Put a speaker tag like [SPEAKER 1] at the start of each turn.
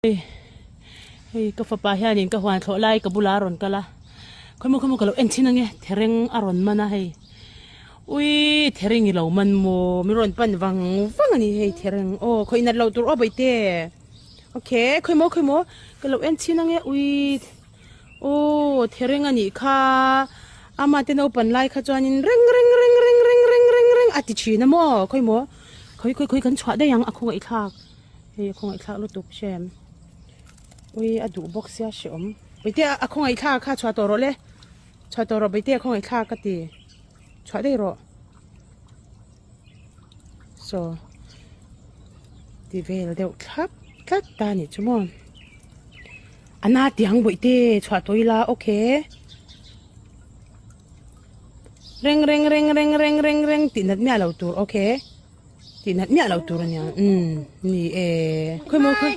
[SPEAKER 1] Hei hei ka fapa hianin ka huan thlawh lai ka bulah a rawn kal a khawimaw khawimaw ka lo en thin ange thereng a rawn man a hei ui thereng i lo man maw min rawn pan vang vang a ni hei thereng aw khawi nat loh tur aw bawihte okay khawimaw khawimaw ka lo en thin ange ui aw thereng a nih kha ama te naupan lai kha chuanin reng reng reng reng reng reng reng reng a ti thin a maw khawimaw khawi khawi khawi kan chhuah daih ang a khawngaih thlak. Hei a khawngaihthlak lutuk hrem. Ui a duh bawk sia hreawm. Bawihte a khawngaihthlak kha chhuah tawh rawh le. Chhuah tawh rawh bawihte a khawngaihthlak ka ti. Chhuah daih rawh. Saw ti vel deuh thlap tlat ta nih chu maw. A na tiang bawihte chhuah tawh ila okay. Reng reng reng reng reng reng reng tih nat miah lo tur okay. Tih nat miah lo tur a nia. Umm ni e. Khawi maw khawi.